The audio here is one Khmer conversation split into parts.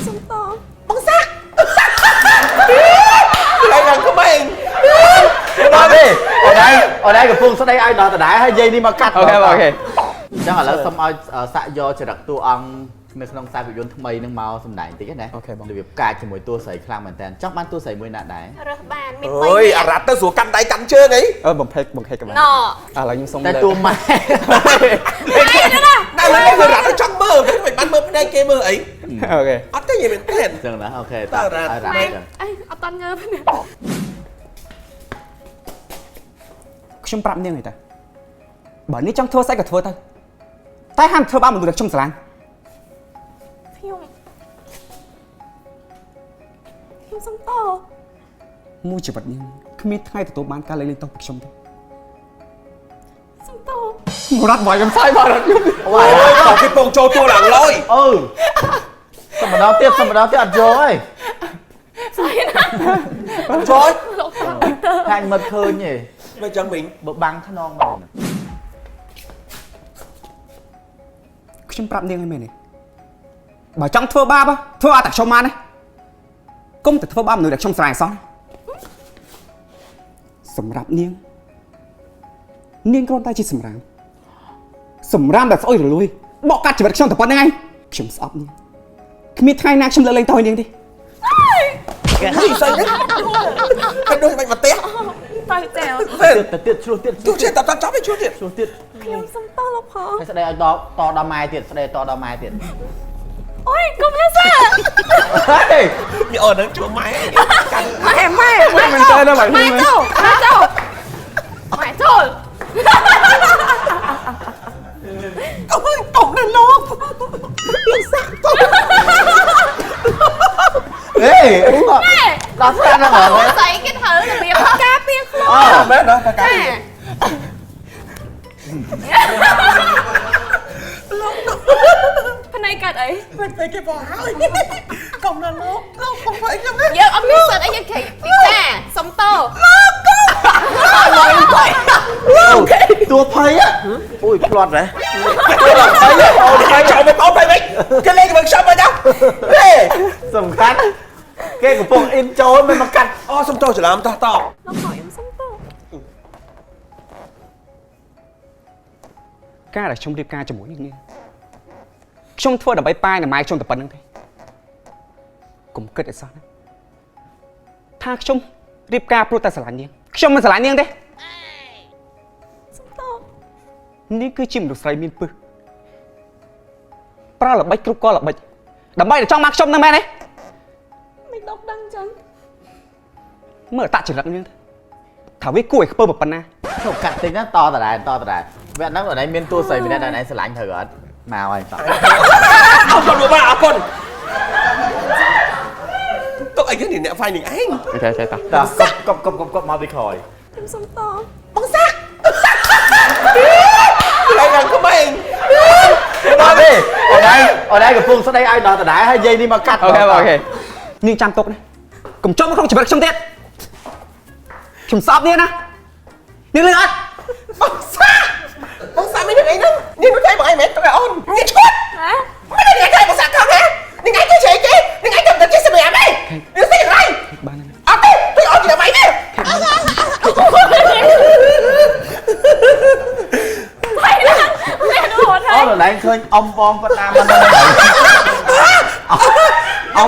សុំត បងសាក់ឡើងឡើងក្មេង អត់ទេអូនឯងអូនឯងកំពុងស្ដីឲ្យដល់ដដែលហើយយាយនេះមកកាត់ OK OK អញ្ចឹងឥឡូវសូមឲ្យសាក់យកចរិតតួអង្គនៅក្នុងខ្សែភាពយន្តថ្មីនឹងមកសម្ដែងតិចណារបៀបកាចជាមួយតួស្រីខ្លាំងមែនតើចង់បានតួស្រីមួយណាដែរ រើសបានមាន អើយអារ៉ាត់ទៅស្រួលកាន់ដៃកាន់ជើងអី អឺបំផេកបំផេកក៏បាន ណ ឥឡូវខ្ញុំសុំ តែតួម៉ែ ម៉ែណា ណាលើអារ៉ាត់ទៅចង់មើលគេមិនបានមើលភ្នែកគេមើលអី OK អត់ទេនិយាយមែនទេ អញ្ចឹងណា OK តើរ៉ាត់ ម៉ែអីអត់តងើបទេ ខ្ញុំប្រាប់នាងហើយតាបើនេះចង់ធ្វើស្អីក៏ធ្វើទៅតែហាមធ្វើបាបមនុស្សដែលខ្ញុំស្រឡាញ់ ខ្ញុំសុំត មួយជីវិតនាងគ្មានថ្ងៃទទួលបានការលេងលេងតោះពីខ្ញុំទេ សុំត មរ៉ាត់បាយកំសាយបាទខ្ញុំ អូយ អូយគេពងចូលតួឡើងលយ អឺសម្ដងទៀតសម្ដងទៀតអត់យកអី ស្អីណា ចូល លោកតា ខាញ់មិនឃើញទេ មិនចឹងវិញ បើបាំងខ្នងមក ខ្ញុំប្រាប់នាងហើយមែនទេបើចង់ធ្វើបាបធ្វើអត់តែខ្ញុំបានទេគុំតែធ្វើបាបមនុស្សដែលខ្ញុំស្រឡាញ់សោះសម្រាប់នាងនាងគ្រាន់តែជាសម្រាមសម្រាមដែលស្អុយរលួយបកកាត់ជីវិតខ្ញុំតែប៉ុណ្្នឹងឯងខ្ញុំស្អប់នាងគ្មានថ្ងៃណាខ្ញុំលើកលែងទោសឲ្យនាងទេ គេស្អីនេះគេដូចមិនមកផ្ទះ ទៅចែវ ទៅទៀតឆ្លោះទៀត ទូជាតតចាប់ឯងឆ្លោះទៀត ឆ្លោះទៀត ខ្ញុំសុំតលោកផង ហើយស្ដីឲ្យតតដល់ម៉ែទៀតស្ដីតដល់ម៉ែទៀត អូយកុំយកសា ហេ មីអូននឹងជួម៉ែកាន់ ម៉ែម៉ែម៉ែ មិនទៅដល់ ម៉ែចូលម៉ែចូលម៉ែចូល អូយកុំណាលោកលោកសាក់កុំ ហេដល់ស្កាត់ហ្នឹងហ៎ ស្អីគេត្រូវរបៀបការពារខ្លួន អូ មែនណាកា ចាផ្នែកកាត់អី មិនទៅគេបងហើយកុំណាលោកលោកកុំធ្វើអីខ្ញុំណា យើងអត់មានសិទ្ធអីយើងគេពិសាសុំតោ តួភ័យអូយផ្្លាត់ហ៎ ភ័យអូនភ័យចោលមកបងភ័យវិញគេលេងជាមួយខ្ញុំមកដល់ហេ សំខាន់គេកំពុងអ៊ីនចូលមិនមកកាត់ អូសុំទោសច្រឡំតោះត លោកខ្ញុំសុំតោ ការដែលខ្ញុំរៀបការជាមួយនាងនេះខ្ញុំធ្វើដើម្បីប៉ាយនឹងម៉ែខ្ញុំតែប៉ុណ្្នឹងទេកុំគិតឲ្យសោះណាថាខ្ញុំរៀបការព្រោះតែស្រឡាញ់នាងខ្ញុំមិនស្រឡាញ់នាងទេ សុំតោ នេះគឺជាមនុស្សស្រីមានពឹសប្រើល្បិចគ្រប់កលល្បិចដើម្បីតែចង់មកខ្ញុំនឹងមែនទេ មិនដកដឹងចឹង មើលអតចរិតនាងទៅថាវាគួរឲ្យខ្ពើមប៉ុណ្ណា ខ្ញុំកាត់តិចណាតដដែលតដដែលវគ្គហ្នឹងអូនឯងមានតួស្រីម្នាក់ដែលឯងស្រឡាញ់ត្រូវអត់មកហើយត អរគុណបាទអរគុណទុកអីគេនេះអ្នកហ្វាយនឹងឯង OK OK តោះ តកប់កប់កប់កប់មកពីក្រោយ ខ្ញុំសុំតោ បងសាក់ឡើងឡើងក្មេង អត់ទេអូនឯងអូនឯងកំពុងស្ដីឲ្យដល់ដដែលហើយយាយនេះមកកាត់ OK OK នាងចាំទុកណាកុំចូលមកក្នុងជីវិតខ្ញុំទៀតខ្ញុំស្អប់នាងណានាងលឺអត់ បងសាក់បងសាក់មានអីហ្នឹងនេះមិនទេបងឯងមែនទុកឲ្យអូននេះឈប់ ណា មិនได้គេបងសាក់ខំណានេះឯងគេជ័យគេនេះឯងតែចេះសម្រាប់ឯងនេះស្អីไร បានហើយ អត់ទេទុកអូនជាអ្វីទេ ថៃណាម៉ែនោះរត់ហើយ អូនឯងឃើញអ៊ំបងគាត់តាមមកហ្នឹងអ៊ំ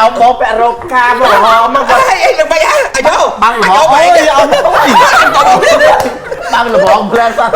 អ៊ំបងពាក់រោគការមកហមមកគាត់ អីអីល្បីហ៎អាយ៉ូ បាំងលបងអូយអ៊ំអូយបាំងលបងផ្លែសោះ